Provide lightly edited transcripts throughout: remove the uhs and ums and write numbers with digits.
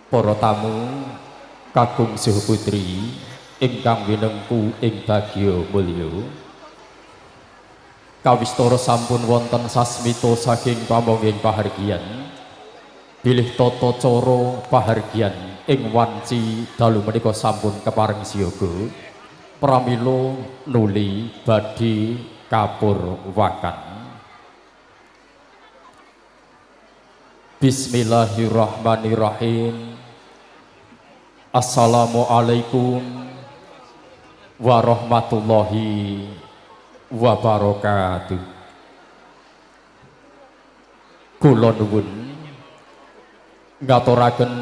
Para tamu kakung saha putri ingkang winengku ing bagya mulya. Kawistara sampun wonten sasmita saking pamonging pahargyan. Bilih tata cara pahargyan ing wanci dalu menika sampun kepareng siyaga. Pramila nuli badhe kapurwakan. Bismillahirrahmanirrahim. Assalamualaikum warahmatullahi wabarakatuh. Kula nuwun ngaturaken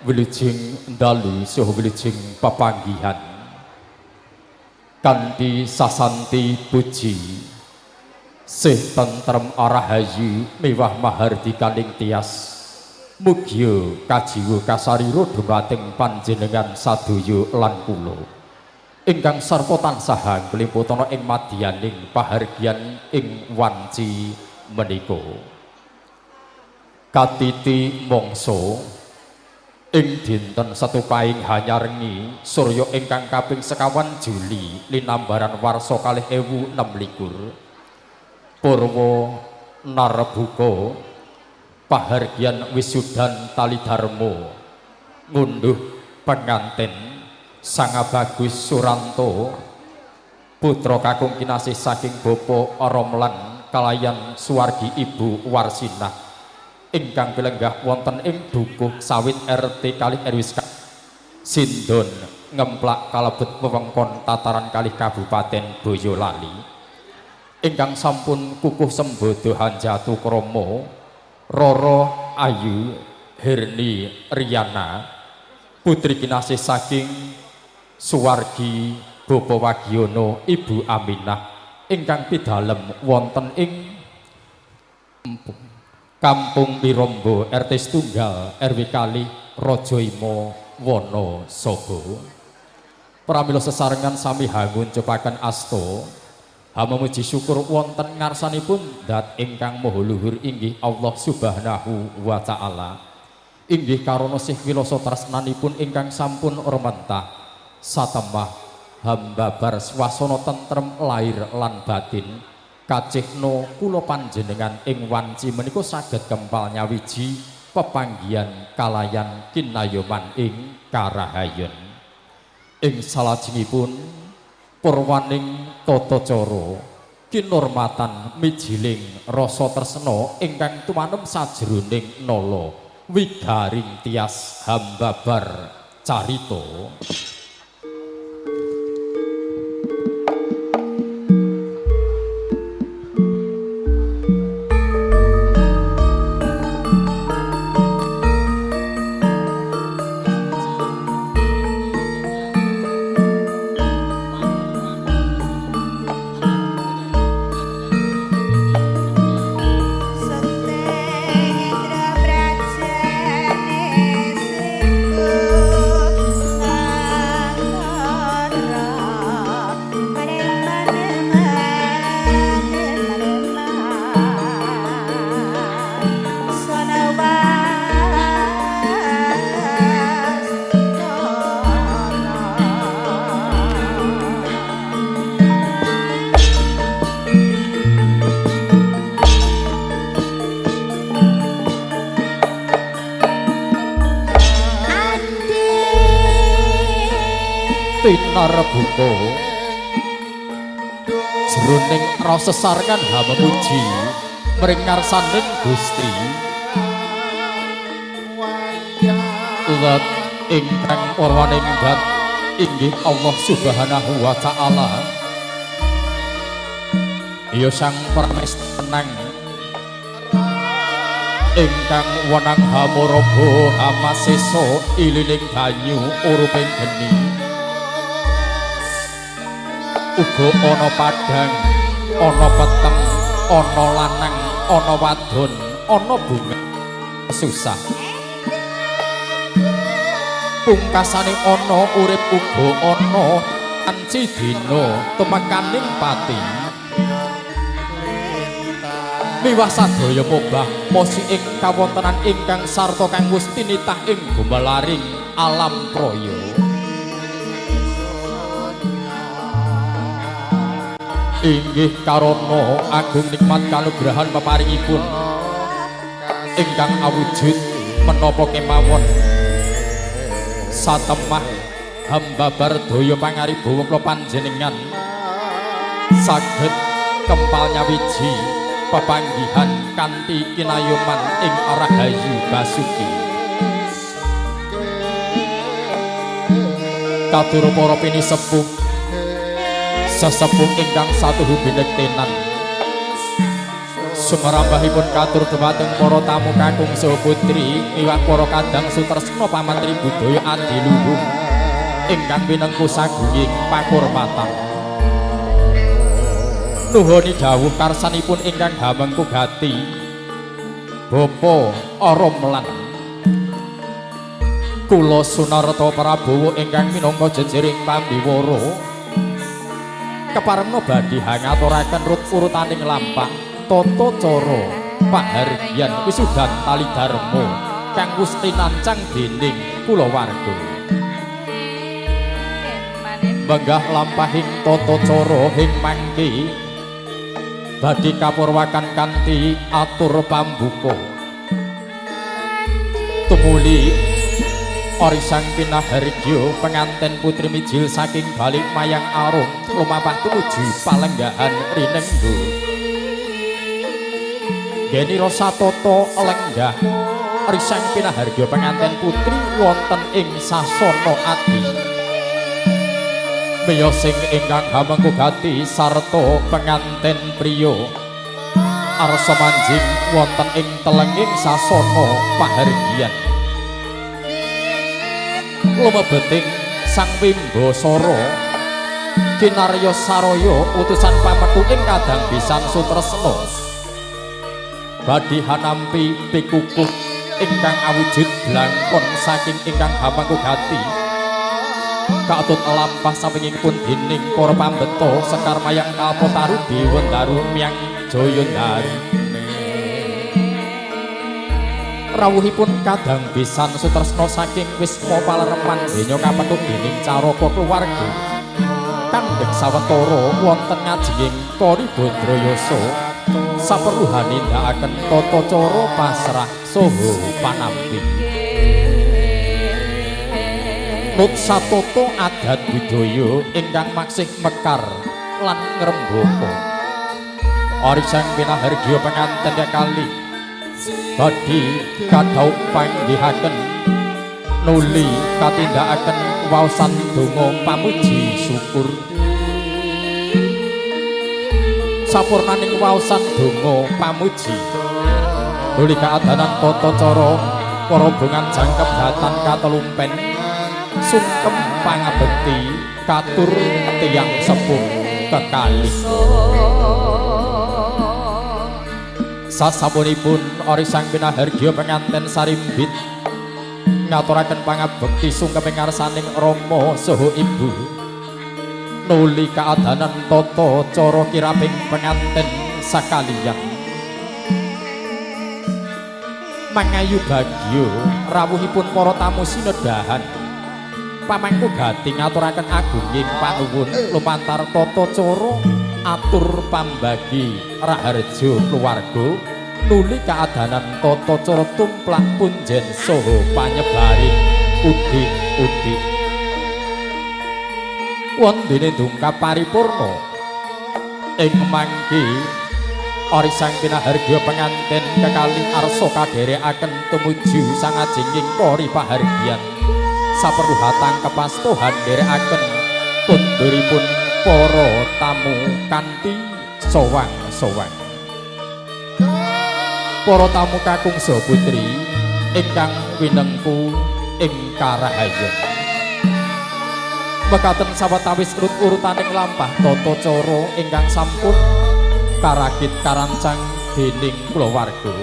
wilujeng dalu saha wilujeng pepanggihan kanthi sasanti puji sih tentrem arahayu miwah mahardikaning tias. Mugia kajiwa kasarira dumateng panjenengan sadaya lan kula ingkang sarta tansah nglimutana ing madyaning pahargyan ing wanci menika. Katiti mangsa ing dinten Setu Paing hanyarengi surya ingkang kaping sekawan Juli linambaran warsa 2026 purwa narbuka pahargyan wisudan tali dharma ngunduh pengantin Sanga Bagus Suranto putra kakung kinasih saking Bapak Romlan kalayan suwargi Ibu Warsinah ingkang pilenggah wonten ing Dukuh Sawit RT kalih RW Sindon Ngemplak kalebet wewengkon tataran kalih Kabupaten Boyolali ingkang sampun kukuh sembodo hanjatu krama Roro Ayu Herni Riana putri kinasih saking suwargi Bapak Wagiono Ibu Aminah ingkang pidalem wonten ing Kampung Mirombo RT setunggal RW kalih Rajaima Wonosobo. Pramila sesarengan sami hanguncupaken asta hamemuji syukur wonten ngarsanipun dat ingkang maha luhur inggih Allah Subhanahu wa taala. Inggih karana sih wilasa tresnanipun ingkang sampun rumentah satemah hambabar swasana tentrem lahir lan batin kacihna kula panjenengan ing wanci menika saged kempal nyawiji pepanggihan kalayan kinayoman ing karahayon. Ing salajengipun purwaning tata cara kinurmatan mijiling rasa tresna ingkang tumanem sajroning nala wigaring tias hambabar carita. Tinarbuka jroning rasa sesarengan hamemuji mring ngarsaning Gusti Zat ingkang purwaning dat inggih Allah Subhanahu wa taala. Ya Sang Pramesta ingkang wenang hamuraba hamasesa ilining banyu uruping geni. Uga ana padhang, ana peteng, ana lanang, ana wadon, ana bunga susah. Pungkasane ana urip uga ana anci dina tumekaning pati. Miwah sadaya mobah mosi ing kawontenan ingkang sarta kang wus tinitah ing gumelaring alam praya. Inggih karana agung nikmat kanugrahan peparingipun ingkang awujud menapa kemawon satemah hamba bardaya pangaribawa kula panjenengan saged kempal nyawiji pepanggihan kanthi kinayoman ing Rahayu Basuki. Katur para pinisepuh sesepuh ingkang satuhu binektenan, sumerambahipun katur dumateng para tamu kakung saha putri miwah para kadang sutresna pamatri budaya adiluhung ingkang pinengku sagunging pakurmatan. Nuhoni dawuh karsanipun ingkang hamengku gati Bapa Aromlan kula Sunarta Prabowo ingkang minangka jejering pambiwara keparengna badhe hangaturaken rut urutaning lampah tata cara pahargyan wisudan tali dharma kang wis tinancang dening kulawarga. Menggah lampahing tata cara ing mangke badhe kapurwakan kanthi atur pambuka. Tumuli orisang pinahargya penganten putri mijil saking Balik Mayang Arum lumampah tumuju palenggahan rinenggo. Genira satata lenggah risang pinahargya penganten putri wonten ing sasana adi. Miyosing ingkang hamengku gati sarta penganten priya arsa manjing wonten ing telenging sasana pahargyan. Lumebeting Sang Wimbasara kinarya saraya utusan pametu ing kadang bisan sutresna badhe hanampi pikukuh ingkang awujud blangkon saking ingkang hamengku gati. Katut lampah samengipun dening para pambeta Sekar Mayang Kalpataru Dewandaru Myang Jayandaru. Rawuhipun kadang bisan sutresna saking wisma palereman donya kapethuk dening caraka keluarga kandhek sawetara wonten ngajenging Kori Bandrayasa saperluhan nindakaken tata cara pasrah saha panampi. Nut satata adat budaya ingkang maksih mekar lan ngrembaka. Orisang pinahargya penganten kali badhe kadhaup panggihaken nuli katindakaken waosan donga pamuji syukur. Sapurnaning waosan donga pamuji nuli kaadanan tata cara para bongan jangkep datan katelumpen sungkem pangabekti katur tiyang sepuh kekalih. Sasampunipun orisang pinahargya penganten sarimbit ngaturaken pangabekti sungkem ing ngarsaning rama saha ibu nuli kaadanan tata cara kiraping penganten sakaliyan. Mangayu bagya rawuhipun para tamu sinedahan pamangku gati ngaturaken agunging panuwun lumantar tata cara atur pambagi raharja keluarga nuli kaadanan tata cara tumplak punjen saha panyebaring udik-udik. Wondene dungkap paripurna ing mangke orisang pinahargya penganten kekalih arsa kadherekaken tumuju sangajenging kori pahargyan saperluhatang kepastuhan nderekaken tunduripun para tamu kanthi sowang-sowang. Para tamu kakung saha putri ingkang winengku ing karahayen. Mekaten sawetawis urut-urutaning lampah tata cara ingkang sampun karakit karancang dening kulawarga.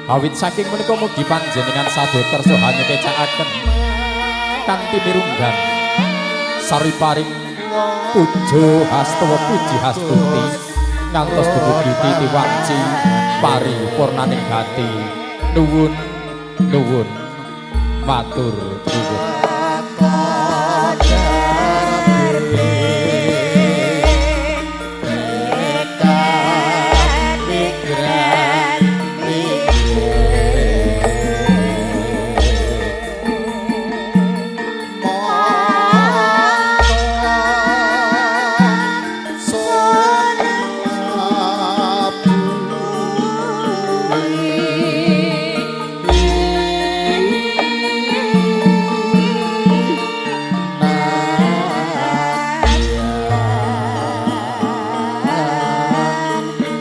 Awit saking menika mugi panjenengan sadaya kersa hanyekecakaken kanthi mirunggan sariparing puja hastawa puji hastuti Ngantos dumugi titi wanci paripurnaning gati. Nuwun nuwun matur nuwun.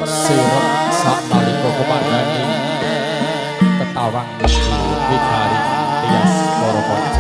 Sirep saknalika kumandhani ketawang nuju wigari tias para kanca.